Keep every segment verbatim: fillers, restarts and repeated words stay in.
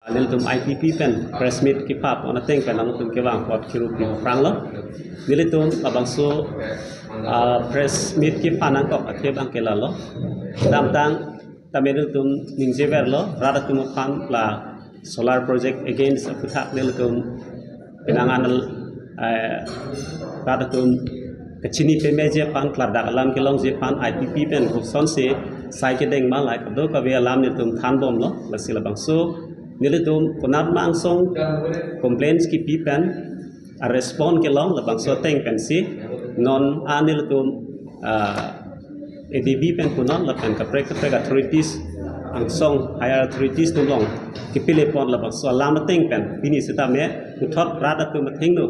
Nelitum I P P pen press meet kepapon ateng pen nangtum kevang apot kiru pi aphrang lo. Nelitum labangso, ah, press meet kepa nangkok akhei abang ke lalo. Damtang tame nelitum ningjeverlo, rat atum aphan la solar project against aphuthak nelitum penang an, eh, rat atum kachini pemeji aphan, klardak alam kelongji aphan I P P pen kosonsi sai kedeng ma lahai kadokave alam nelitum thanbomlo. Lasi labangso nelitum konat ma angsong complaints kipi pen a respond kelong, labangso ateng pensi non a nelitum, ah, A D B pen punon lapen kaprek kaprek authorities angsong higher authorities atum along kepilepon labangso alam ateng pen pini sitame puthot rat atum athengno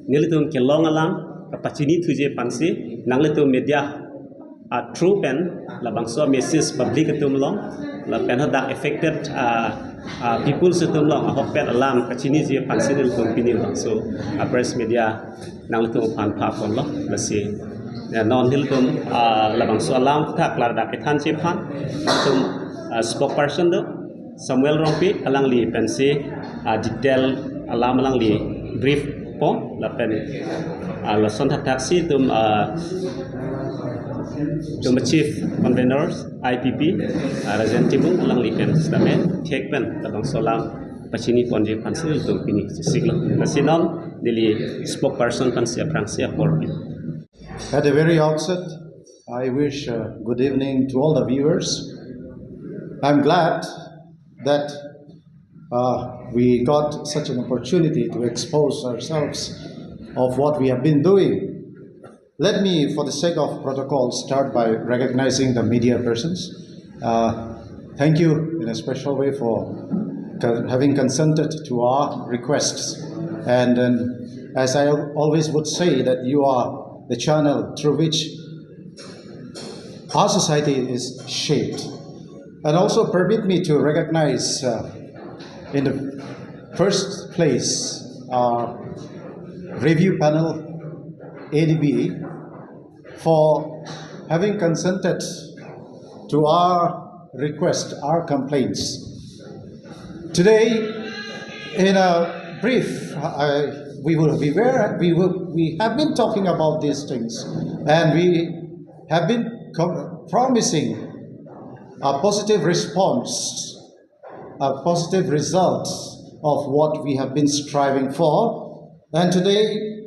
nelitum kelong alam kapachini thuji aphansi nanglitum media, ah, through pen labangso message public atum along lapen hadak affected, ah, ah, peoples atum along ahokpet alam kachiniji aphansi nelitum pini labangso, ah, press meet nanglitum aphan paponlo. Lasi, ya, non nelitum, ah, labangso alam aphuthak klardak kethanji aphan nelitum, ah, spokesperson do Samuel Rongpi, alangli pensi, ah, detail alam alangli brief po lapen, ah, lason thakthaksi itum, ah, itum chief conveners I P P, ah, Rajen Timung, alangli pen sitame thek pen labangso alam pachiniponji aphansi nelitum pini chesiklo. Lasi non neli spokesperson aphansi aphrangsi apor pi. At the very outset, I wish a good evening to all the viewers. I'm glad that, uh, we got such an opportunity to expose ourselves of what we have been doing. Let me, for the sake of protocol, start by recognizing the media persons. Uh, thank you in a special way for co-, having consented to our requests. And then, as I al-, always would say, that you are the channel through which our society is shaped. And also permit me to recognize, uh, in the first place, our review panel, A D B, for having consented to our request, our complaints. Today, in a brief, I, we will be very, we will, we have been talking about these things, and we have been co-, promising a positive response, a positive result of what we have been striving for. And today,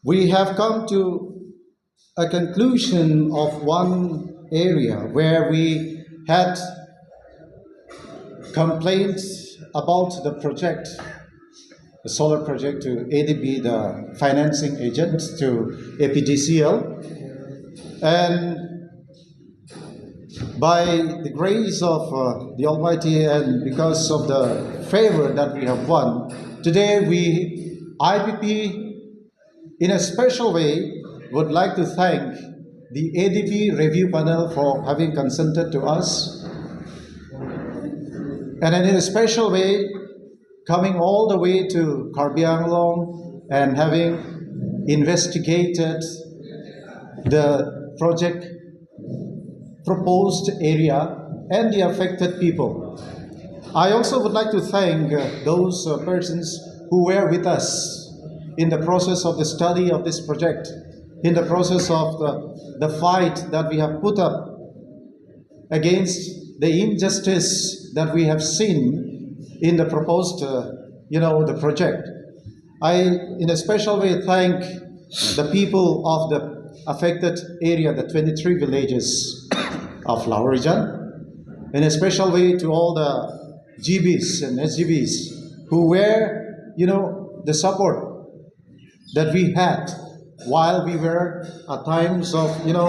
we have come to a conclusion of one area where we had complaints about the project, the solar project, to A D B, the financing agent, to A P D C L. And by the grace of, uh, the Almighty and because of the favor that we have won, today we, I P P, in a special way, would like to thank the A D B review panel for having consented to us. And then in a special way, coming all the way to Karbi Anglong and having investigated the project proposed area and the affected people. I also would like to thank, uh, those, uh, persons who were with us in the process of the study of this project, in the process of the, the fight that we have put up against the injustice that we have seen in the proposed, uh, you know, the project. I, in a special way, thank the people of the affected area, the twenty-three villages of Lahorijan, in a special way to all the G Bs and S G Bs who were, you know, the support that we had while we were at times of, you know,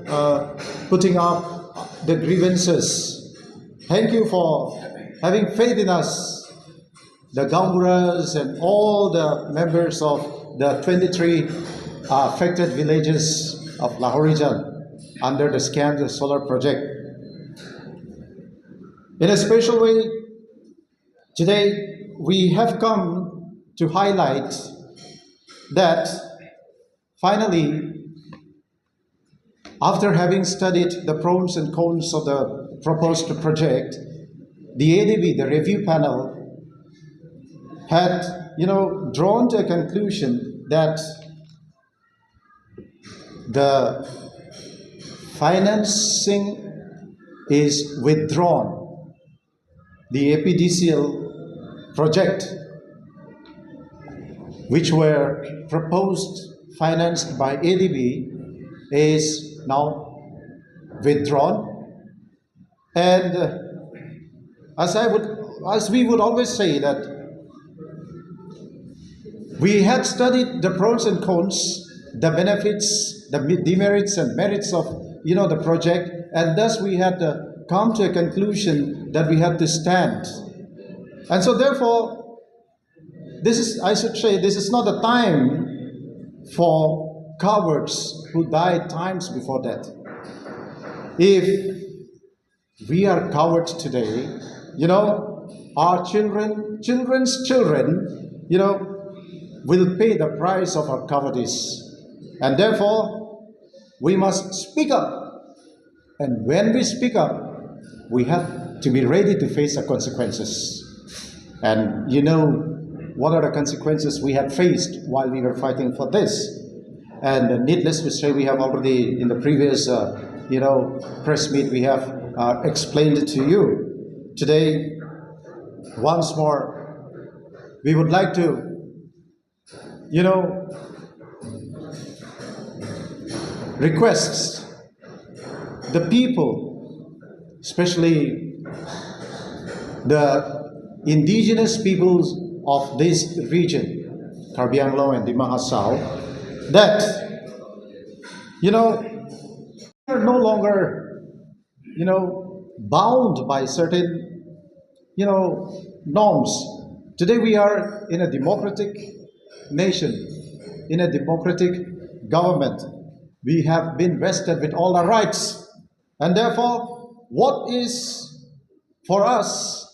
uh, putting up the grievances. Thank you for having faith in us, the gaonburas and all the members of the twenty-three, uh, affected villages of Lahorijan under the SCAMS solar project. In a special way, today we have come to highlight that finally, after having studied the pros and cons of the proposed project, the A D B, the review panel, had, you know, drawn to a conclusion that the financing is withdrawn. The A P D C L project, which were proposed, financed by A D B, is now withdrawn. And, uh, as I would, as we would always say that we had studied the pros and cons, the benefits, the me-, demerits and merits of, you know, the project, and thus we had, uh, come to a conclusion that we had to stand. And so therefore, this is, I should say, this is not a time for cowards who died times before that. If we are cowards today, you know, our children, children's children, you know, will pay the price of our cowardice. And therefore, we must speak up. And when we speak up, we have to be ready to face the consequences. And you know what are the consequences we have faced while we were fighting for this. And needless to say, we have already, in the previous, uh, you know, press meet, we have, uh, explained it to you. Today, once more, we would like to, you know, request the people, especially the indigenous peoples of this region, Karbi Anglong and Dima Hasao, that, you know, are no longer, you know, bound by certain, you know, norms. Today we are in a democratic nation, in a democratic government. We have been vested with all our rights. And therefore, what is for us,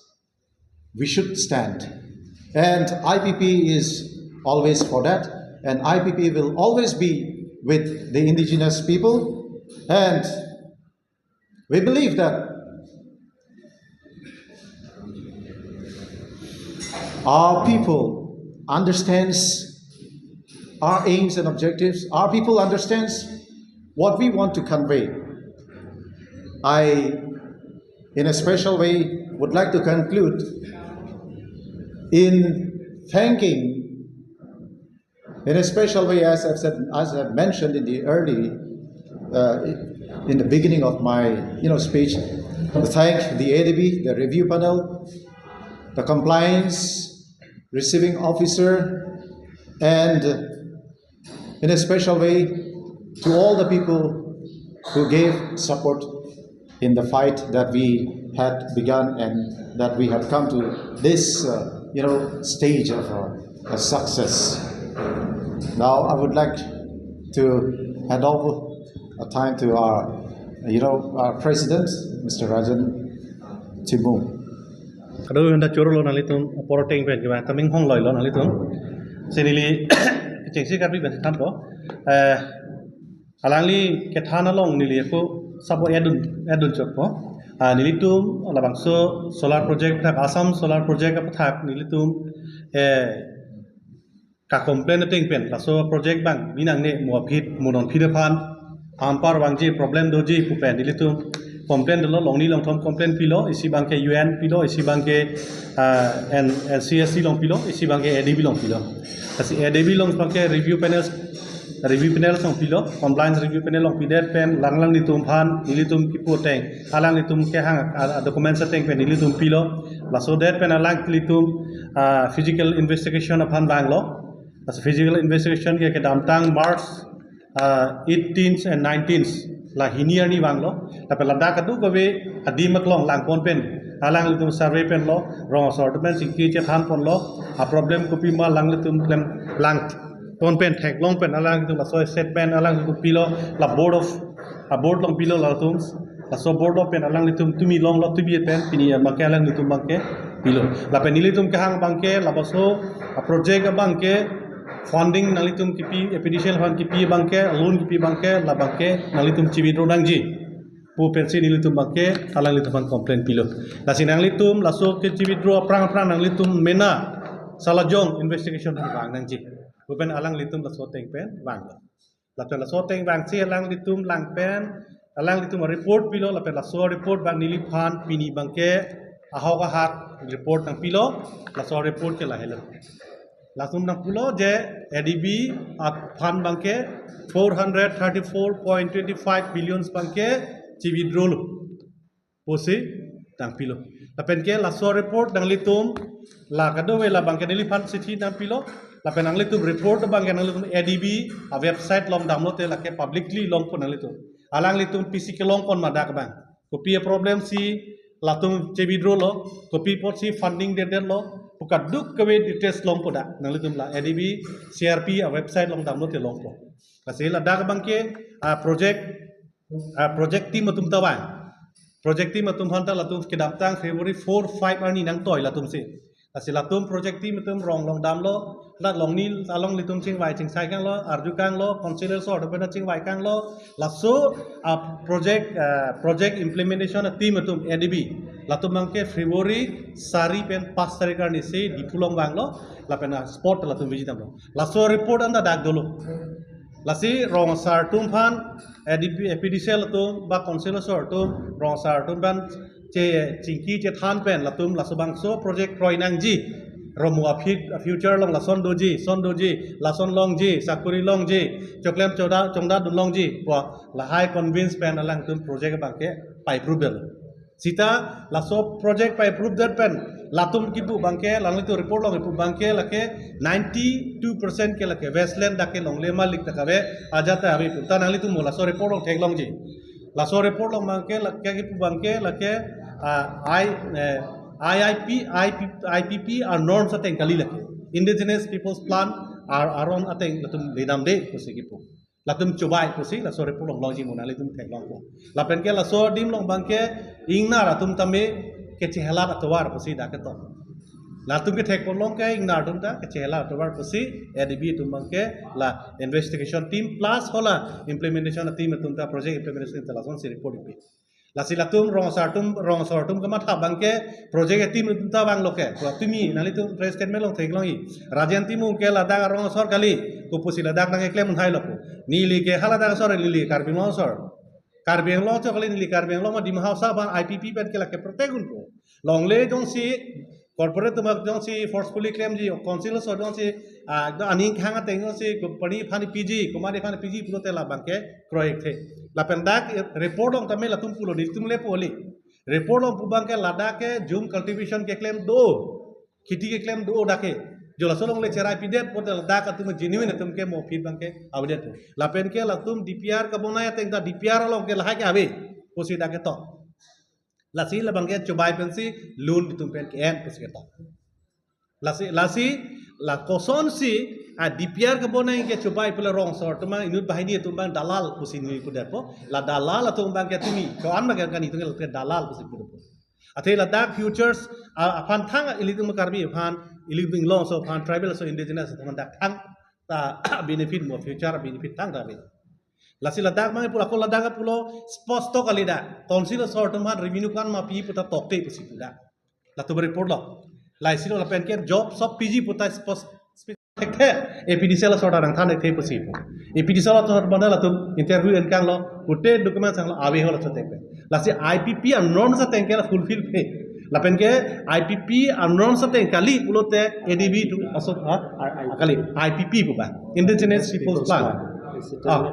we should stand. And I P P is always for that. And I P P will always be with the indigenous people. And we believe that our people understands our aims and objectives. Our people understands what we want to convey. I, in a special way, would like to conclude in thanking, in a special way, as I've said, as I've mentioned in the early, uh, in the beginning of my, you know, speech, to thank the A D B, the review panel, the compliance receiving officer, and in a special way to all the people who gave support in the fight that we had begun and that we had come to this, uh, you know, stage of a, a success. Now I would like to hand over a time to our, you know, our president, Mister Rajan Timung. Kado handa choro lo nanglitum apor ateng pen kevang taming hong loi lo nanglitum. Si neli kechengsi Karbi pen than ko. Eh, alangli kethan along neli ako sabo edun, edun chok ko. Ah, nelitum labangso solar project aputhak, Assam solar project aputhak nelitum, eh, ka complain ateng pen, laso project abang mi nangne mo aphi mo non aphi aphan, anpar vangji, problem doji pu pen nelitum complain dolo, longni longthom complain pilo, isi abangke U N pilo, isi abangke, ah, N-, N C S C along pilo, isi abangke A D B along pilo. Lasi A D B along abangke review panel, review panel along pilo, compliance review panel along pidet pen alanglitum aphan nelitum kipu ateng, alanglitum kehang a, a documents ateng pen nelitum pilo. Laso det pen alanglitum, ah, physical investigation aphan vanglo. Laso physical investigation ke kedamtang March, ah, eighteenth and nineteenth, la hini arni vanglo. Lapen ladak kadokave adim aklong langpon pen, alanglitum survey pen lo, rong asor pen chingki chethan ponlo, a problem kopima alanglitum klem langpon pen, theklong pen, alanglitum laso statement alanglitum pilo, la board of, a board along pilo latum, laso board along pen alanglitum tumi longlo, tumi pen pini abangke alanglitum abangke pilo. Lapen nelitum kehang abangke, laso a project abangke funding nanglitum kipi, A P D C L aphan kipi abangke, loan kipi abangke, labangke nanglitum chi-withdraw nangji. pu pensi nelitum abangke alanglitum aphan complain pilo. Lasi nanglitum laso kechi withdraw aphrang aphrang nanglitum mena salajong investigation vang nangji pu pen alanglitum laso ateng pen vanglo. Lapen laso ateng vangsi alanglitum lang pen alanglitum report pilo, lapen laso report abang neliphan pini abangke ahok ahak report nangpilo. Laso report ke lahelo. Latum nangpulo je A D B aphan abangke four hundred thirty-four point twenty-five billions abangke chi withdraw lo pusi nangpilo. Lapen ke laso report nanglitum la kadokave la abangke neliphan chithi nangpilo. Lapen nanglitum report abangke nanglitum A D B a website along damlote lake publicly longpo nanglitum. Alanglitum pisi kelong pon ma dak abang, kopi a problem si latum chi withdraw lo, kopi apotsi funding dedetlo pu kadokave details longpo dak. Nanglitum la A D B C R P a website along damlote longpo. Lasi ladak abangke a project, a project team atum ta vang. Project team atum aphanta latum kedamtang February four five arni nangtoi latumsi. Lasi latum project team atum rong along damlo, dak along ni along ilitum chingvai chingsai kanglo, arju kanglo, council asor atum pen chingvai kanglo. Laso a project, a project implementation a team atum A D B, latum abangke February sari pen pas tarik arnisi Diphu along vanglo, lapen a spot latum visit damlo. Laso report anta dak dolo. Lasi rong asar atum aphan, A D B, A P D C L atum ba council asor atum, rong asar atum aphan che chingki chethan pen latum laso bangso project kroi nangji, romo a fit-, a future along lason doji, son doji, lason longji, sakuri longji, choklem choda chongda dun longji pu lahai convince pen alangtum project abangke pai approve detlo. Seta laso project pai approve det pen latum kipu abangke, latum report along kipu abangke lake ninety-two percent ke lake wasteland dak ke longle malik dak ave, ajat ta ave pu. Ta nanglitum mo laso report along theklongji. Laso report along abangke lake kipu abangke lake, ah, I, eh, I I P, I P, I P P a norms ateng kali lake. Indigenous Peoples Plan ar-, aron ateng latum ledamde pusi kipu. Latum chubai pusi laso report along longji mo nanglitum theklongpo. Lapen ke laso adim along abangke ingnar atum tame kechehelat atovar pusi dak ketok. Latum kethek ponlong ke ingnar atum ta kechehelat atovar pusi A D B atum abangke la investigation team plus hala implementation team atum ta, project implementation team ta lasonsi report ipi. Lasi latum rong asar atum, rong asar atum kamatha abangke project a team atum ta vanglo ke. Pu tumi nanglitum press statement along theklongji. Rajen Timung ke ladak rong asar kali, kopusi ladak nangkeklem un-e lo pu. Neli ke haladak asar, neli Karbi Anglong asar. Karbi Anglong asar kali, neli Karbi Anglong ma Dima Hasao aphan I P P pen ke lake protect unpo. Longle jongsi corporate atum jongsi forcefully klemji, council asor jongsi, ah, aning khang ateng jongsi company aphan piji, komat aphan piji pulote la abangke kroikthe. Lapen dak report along tame latum pulo, nelitum le pu kali. Report along pu abangke ladak ke jhum cultivation keklem do, kheti keklem do dak ke. Jo laso along le cherai pidet pulote ladak atum genuine atum ke mo aphi abangke avedet pu. Lapen ke latum D P R kabonai ateng ta D P R along ke lahai ke ave pusi dak ketok. Lasi la abangke chubai pensi loan itum pen ke-en pusi ketok. Lasi, lasi la kosonsi a D P R kabonai ke chubai pule rong asar atum abang inut banghini atum abang dalal pusi neli pudet po. La dalal atum abangke tumi ko-an abangke kani atum ke dalal pusi pudet po. Athe ladak futures a, aphan thang ilitum Karbi aphan, ilitum Inglong aso aphan, tribal aso indigenous atum aphan dak thang ta benefit mo, future benefit thang ta ave. Lasi ladak abang pulo, ako ladak pulo sposto kali dak. Council asor atum aphan revenue ko-an ma pi puta tokte pusi pu dak. Latum report lo. Laisi lo lapen ke job sob piji puta spos-, spos-, thekthe. A P D C L asor ta nangthan thekthe pusi pu. A P D C L asor abang latum interview en kanglo, pute document sanglo, ave ho laso ateng pen. Lasi I P P a norms ateng ke la fulfill pe. Lapen ke I P P a norms ateng kali pulote A D B atum aso, ha? Kali I P P pu ba. Indigenous Peoples Plan. Ah.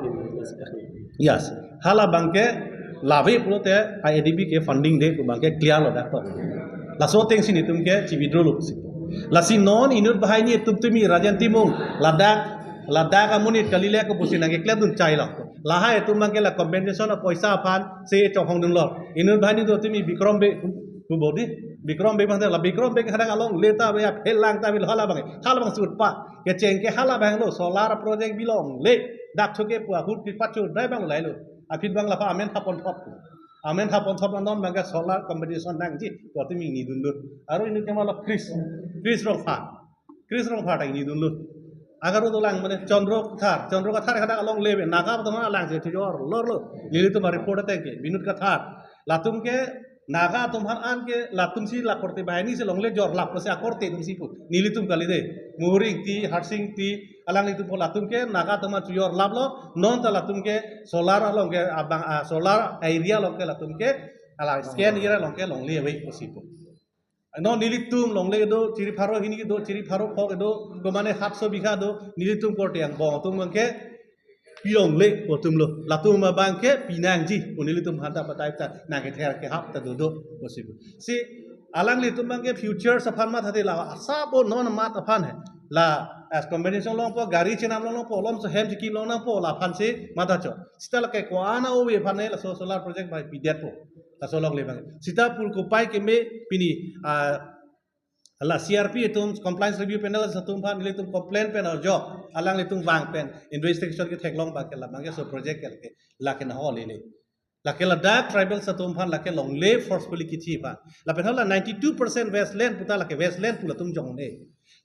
Yes. Hala abangke la ave pulote A D B ke funding de pu abangke clear lo dak to. Laso atengsi nelitum ke chi withdraw lo pusi. Lasi non inut banghini atum tumi Rajen Timung ladak, ladak amonit kali le kopusi nangkeklem dun chai lo. Lahai atum abangke la compensation a poisa aphan si chonghong dunlo. Inut banghini do tumi Bikrom Bey pu bodi. Bikrom Bey abang la Bikrom Bey ke hadak alongle ta ave, aphelang ta ave, hala abang. Hala abang sut pa. Kecheng ke hala abang lo, solar project bilongle. Dak thoke pu ahut pi pachu dai abang lailo. Aphi abang la pa amen thapon thop. Amen thapon thop non abangke solar compensation nangji pu tumi nidunlo. Aro inut kemalo Chris. Chris Rongphar. Chris Rongphar ta nidunlo. Agartala dolang mane Chandra Kathar, Chandra Kathar hadak alongle ave, Naga atum aphan alang si chojor lor lo. Nelitum a-report ateng ke, Binod Kathar. Latum ke Naga atum aphan an ke latum si la korte banghini si longle jorlap pusi akorte atum si pu. Nelitum kali de. Mohori Ingti, Harsing Ingti, alanglitum pu latum ke Naga atum aphan chojorlap lo, non ta latum ke solar along ke abang, ah, solar area along ke latum ke, alang scan area along ke longle ave pusi pu. Non nelitum longle do, chiri pharo hini do, chiri pharo phok do, komane hatso bigha do, nelitum korte angbong atum abang ke pilongle pu atum lo, latum abang ke pinangji pu nelitum aphan ta patai ta nangkether kehap ta dodo pusi pu. Si alanglitum abang ke future aphan mathate la asap non amat aphan he. La as combination longpo, gari chenam longpo, lom so hem chikim longnangpo, laphan si matha chot. Seta lake ko-an a-ove aphan he laso solar project bai pidetpo. Laso longle abang. Seta pur kopai keme pini, ah, la C R P atum, Compliance Review Panel atum aphan nelitum complain pen arjok, alanglitum vang pen investigation ketheklong abang ke la abang ke so project ke lake, lake nahok lele. Lake ladak tribal atum aphan lake longle forcefully kithi aphan. Lapen hala ninety-two percent wasteland puta lake wasteland pu latum jong ne.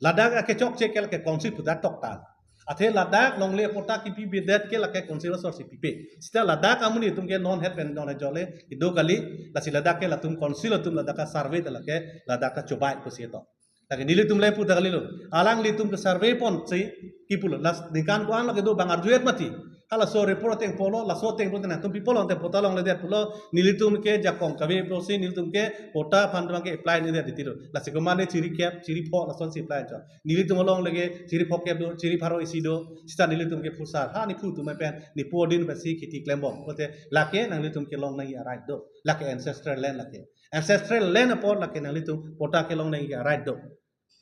Ladak akechokche ke lake council puta toktan. Athe ladak longle patta kipipedet ke lake council asor si pipe. Seta ladak amonit atum ke non het pen non jole ido kali, lasi ladak ke latum council atum ladak a-survey ta lake ladak ta chobai pusi to. Lake nelitum le puta kali lo. Alanglitum ke survey ponsi kipu lo. Lasi ningkan ko-an lake do abang arjuet mati. Halaso report ateng pulo, laso ateng pulo nangtum pi pulo, ateng patta longledet pulo, nelitum ke jakong kave pusi, nelitum ke patta aphan abang ke apply nedet titi lo. Lasi komane chiri kep, chiri phok lason si apply chot. Nelitum along lake chiri phok kep do, chiri pharo isi do, seta nelitum ke phusar. Ha nephu atum pen, nephu adin pensi kheti klembom. Pulote lake nanglitum kelong nangji a-right do. Lake ancestral land lake. Ancestral land apot lake nanglitum patta kelong nangji a-right do.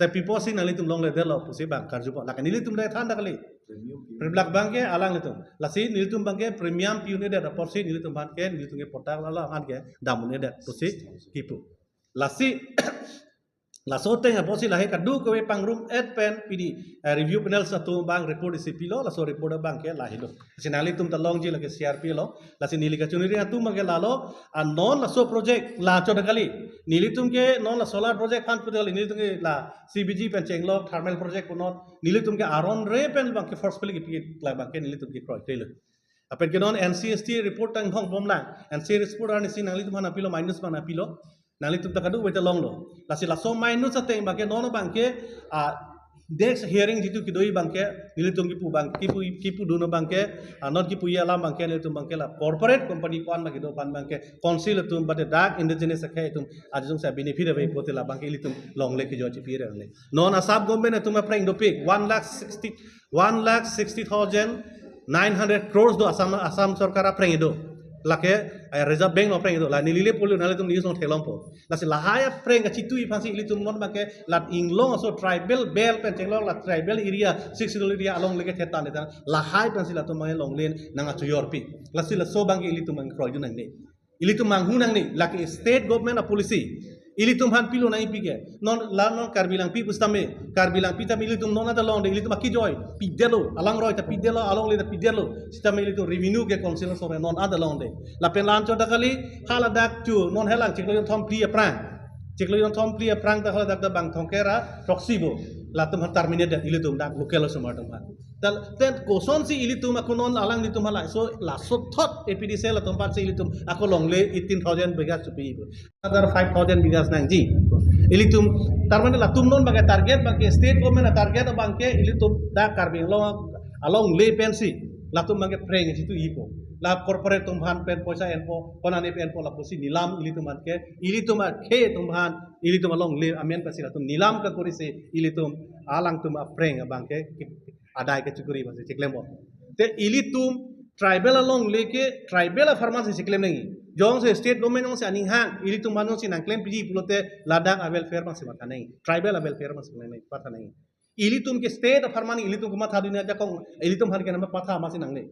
Te pi apotsi nanglitum longledetlo pusi abang karjupo. Lake nelitum le than ta kali. Premium. Priblak abang ke alanglitum. Lasi nelitum abang ke premium pi un'edet apotsi nelitum aphan ke nelitum ke patta la la an ke dam un'edet pusi kipu. Lasi laso ateng apotsi lahei kadokave pangrum-et pen pini, eh, review panel atum abang report isi pilo, laso report abang ke lahelo. Lasi nanglitum ta longji lake C R P lo, lasi neli kachiniri atum abang ke lalo, ah, non laso project la chot kali. Nelitum ke non la solar project aphan pu kali, nelitum ke la C B G pen chenglok thermal project pu non, nelitum ke aron re pen abang ke forcefully kipi la abang ke nelitum ke kroikre lo. Lapen ke non N C S T report ta inghongbom lang. N C S T report arnisi nanglitum aphan nangpilo, minus abang nangpilo. Nanglitum ta kadokave ta longlo. Lasi laso minus ateng abang ke non abang ke, ah, next hearing jitu kedo abang ke, nelitum kipu abang, kipu, kipudun abang ke, ah, non kipuji alam abang ke, nelitum abang ke la corporate company ko-an abang kedo aphan abang ke, council atum bade dak indigenous akhei atum, ajung sa benefit ave pulote la abang ke ilitum longle kejoi chipi re le. Non Assam government atum aphreng dopik, one lakh sixty, one lakh sixty thousand nine hundred crores do Assam, Assam sorkar aphreng do. Lake, eh, Reserve Bank aphreng do. La neli le pulo nanglitum news along theklongpo. Lasi lahai aphreng kachitui aphansi ilitum non abang ke la inglong aso tribal belt pen chenglok la tribal area, Sixth Schedule area along lake thetan thetan. Lahai aphansi latum abang longle nangchojorpi. Lasi laso abang ke ilitum abang kroidun nangne. Ilitum manghu nangne, lake state government a-policy. Ilitum aphan pilo nangji pi ke. Non la non Karbi Langpi pusitame, Karbi Langpi tame ilitum non anta longde, ilitum akejoi pidetlo, alangroi ta pidetlo, alongle ta pidetlo. Sitame ilitum revenue ke council asor non anta longde. Lapen la-an chot ta kali, haladak chu non helang chiklo jonthom phli aphrang. Chiklo jonthom phli aphrang ta haladak ta bang thomkep ra throksi bo. Latum aphan terminate det ilitum dak local osomar atum aphan. Tal ten kosonsi ilitum ako non alanglitum halai so laso thot A P D C L atum aphansi ilitum ako longle eighteen thousand bighas chupi. Another five thousand bighas nangji. Ilitum, tar mane latum non abang ke target abang ke state government a-target abang ke ilitum dak Karbi Anglong alongle pensi latum abang ke phreng chitu ipo. La corporate atum aphan pen poisa enpo, konane pen enpo lapusi nilam ilitum aphan ke, ilitum akhei atum aphan, ilitum alongle amen pensi latum nilam kakorisi ilitum alangtum aphreng abang ke adai kachikuri abang si chiklempo. Te ilitum tribal alongle ke tribal apharman si chiklem nangji. Jongsi state government jongsi aning hang, ilitum aphan jongsi nangklem piji pulote ladak a-welfare abang si matha nangji. Tribal a-welfare abang si matha nangji. Ilitum ke state apharman ilitum kemathadun ajakong, ilitum aphan ke nama patha masi nangne.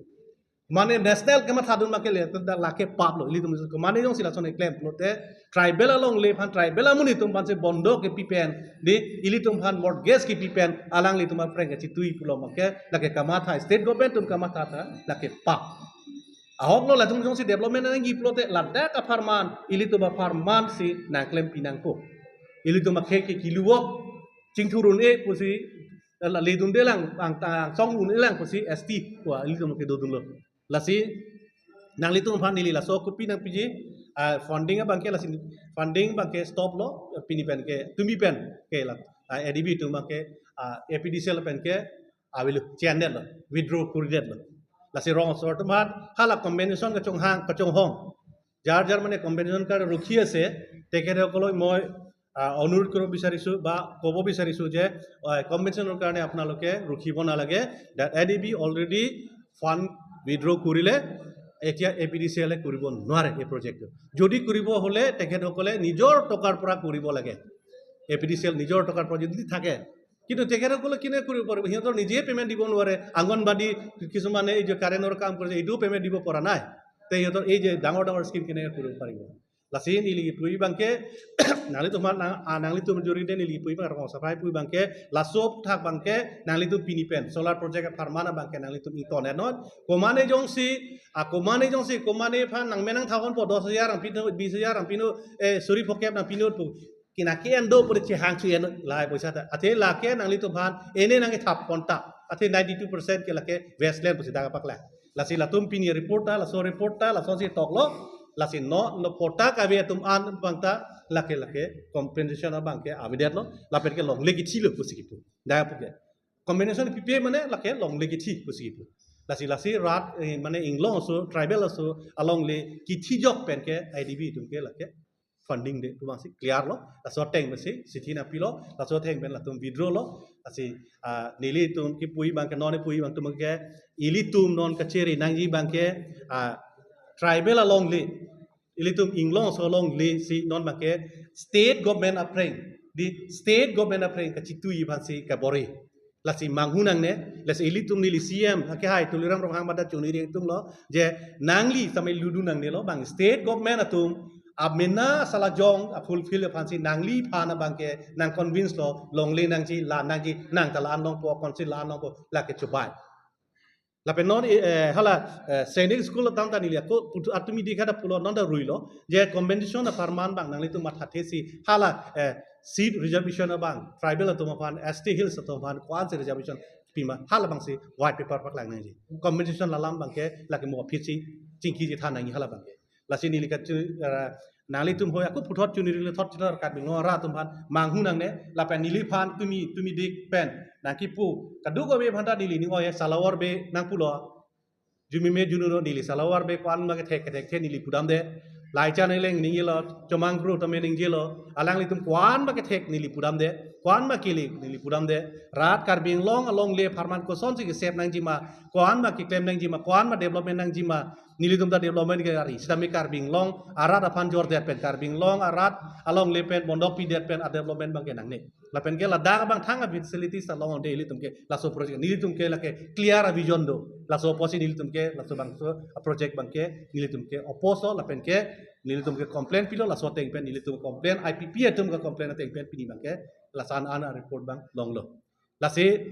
Mane national kemathadun abang ke le, te dak lake pap lo, ilitum mane jongsi lason klem pulote, tribal alongle aphan, tribal amonit atum aphansi bondok kepi pen, di ilitum aphan mortgage kepi pen, alanglitum aphreng kachitui pulo abang ke, lake kamatha, state government atum kamatha ta, lake pap. Ahok lo latum jongsi development nangji pulote, ladak apharman, ilitum apharman si nangklem pinangpo. Ilitum akhei ke kiluwok, chingthur un-e pusi, la ledunde lang, ang, angsong dunde lang pusi S T pu ilitum ke dodunlo. Lasi nanglitum aphan neli laso kopi nangpiji, ah, funding abangke lasi funding abangke stop lo, pini pen ke, tumi pen ke la, ah, A D B atum abangke, ah, A P D C L pen ke avelo, chinedetlo, withdraw kuridetlo. Lasi rong asor atum aphan hala compensation kachonghang, kachonghong. Jar jar mane compensation karokhi ase, tekhetsoklo moi, ah, onurodh koribo bisariso ba kobo bisariso je, ah, compensation karone apnaloke rokhibo nalage, that A D B already fund withdraw kurile, এতিয়া A P D C L এ কৰিব নোৱাৰে এই প্ৰজেক্টটো। যদি কৰিব হ'লে তেখেতসকলে নিজৰ টকাৰ পৰা কৰিব লাগে, A P D C L নিজৰ টকাৰ পৰা যদি থাকে। কিন্তু তেখেতসকলে কেনেকৈ কৰিব পাৰিব? সিহঁতৰ নিজে পেমেণ্ট দিব নোৱাৰে। অংগনবাদী কিছুমানে এই যে কাৰেণ্টৰ কাম কৰিছে, এইটোও পেমেণ্ট দিব পৰা নাই। তে সিহঁতৰ এই যে ডাঙৰ ডাঙৰ স্কিম কেনেকৈ কৰিব পাৰিব? Lasi neli pu abangke, nanglitum aphan nang, ah, nanglitum juride neli pu abang, rong asor aphan pu abangke, laso aputhak abangke nanglitum pini pen solar project apharman abangke nanglitum ingtonnon. Komane jongsi, ah, komane jongsi, komane aphan nangmenang thahon po dos hajar nangpinot, bis hajar nangpinot, eh, suri phokep nangpinot pu. Kina ke-en do pu chehang chu-en lahai poisa ta. Athe lake nanglitum aphan ene nangkethap ponta. Athe ninety-two percent ke lake wasteland pusi dak paklang. Lasi latum pini report ta, laso report ta, lasonsi toklo. Lasi non, non patta kave atum an abang ta, lake lake compensation abangke avedetlo. Lapen ke longle kithilo pusi kipu. Dak apuke. Compensation pipe mane lake longle kithi pusi kipu. Lasi lasi rat, eh, mane inglong aso, tribal aso alongle kithijok pen ke A D B atum ke lake funding de pu abangsi clear lo, laso ateng pensi chithi nangpilo, laso ateng pen latum withdraw lo. Lasi, ah, nelitum kipu abangke, non kipu abang atum ke, ilitum non kachiri nangji abangke, ah, tribal alongle, ilitum inglong aso alongle si non abangke state government apreng, di state government apreng kachitui abangsi kabor-i. Lasi manghu nangne, lasi ilitum neli C M, akehai Tuliram Ronghang mada chuniri atum lo, je nangli samai ludun nangnelo, bang state government atum, amena salajong, a fulfill aphansi nangliphan abangke, nang convince lo, longle nangji, la nangji, nang ta la-an longpo, council la-an longpo, lake chubai. Lapen non, eh, hala, eh, Sainik School atum ta neli ako, putu atumi dikha ta pulo non ta ruilo, je compensation apharman abang nanglitum mathathe si, hala, eh, seat reservation abang, tribal atum aphan, S T Hills atum aphan, ko-ansi reservation pima, hala abangsi white paper paklang nangji. Compensation alam abangke, lake mo aphi si, chingki chethan nangji hala abangke. Lasi neli kachu, eh, nanglitum hoi ako puthot chuniri le thot chuniri Karbi Anglong arat atum aphan, manghu nangne, lapen neliphan tumi, tumi dik pen, nangkipu, kadokave aphan ta neli ning oi, salawar be nangpulo, jumime jununo neli salawar be ko-an ma kethek kethek the neli pudamde. Laichan eleng ningjelo, chomang kru tame ningjelo, alanglitum ko-an ma kethek neli pudamde, ko-an ma kili neli pudamde. Rat Karbi Anglong alongle apharman kosonsi kesep nangjima, ko-an ma keklem nangjima, ko-an ma development nangjima, nelitum ta development ke ari. Sitame Karbi Anglong arat aphan jordet pen, Karbi Anglong arat alongle pen, mondok pidet pen, a development abangke nangne. Lapen ke ladak abang thang a facilities ta longde ilitum ke, laso project nelitum ke lake clear a vision do. Laso apotsi nelitum ke, laso abangso project abangke nelitum ke oppose lo, lapen ke nelitum ke complain pilo, laso ateng pen nelitum complain, I P P atum ke complain ateng pen pini abangke, laso an an report abang longlo. Lasi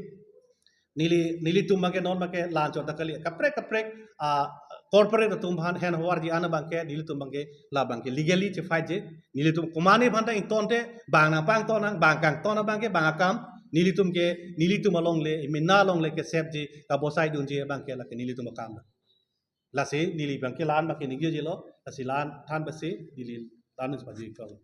neli, nelitum abangke non abangke la-anchot ta kali. Kaprek kaprek, ah, corporate atum aphan hen havarji an abangke, nelitum abangke, la abangke legally chefight-ji. Nelitum komane aphan ta ingtonte, bang nangpangton nang, bang kangton abangke, bang akam, nelitum ke, nelitum alongle, mena alongle kesepji, kabosai dunji abangke lake nelitum akam. Lasi neli abangke la-an abangke ningjelo, lasi la-an than pensi, neli la-an nangpaji kalo.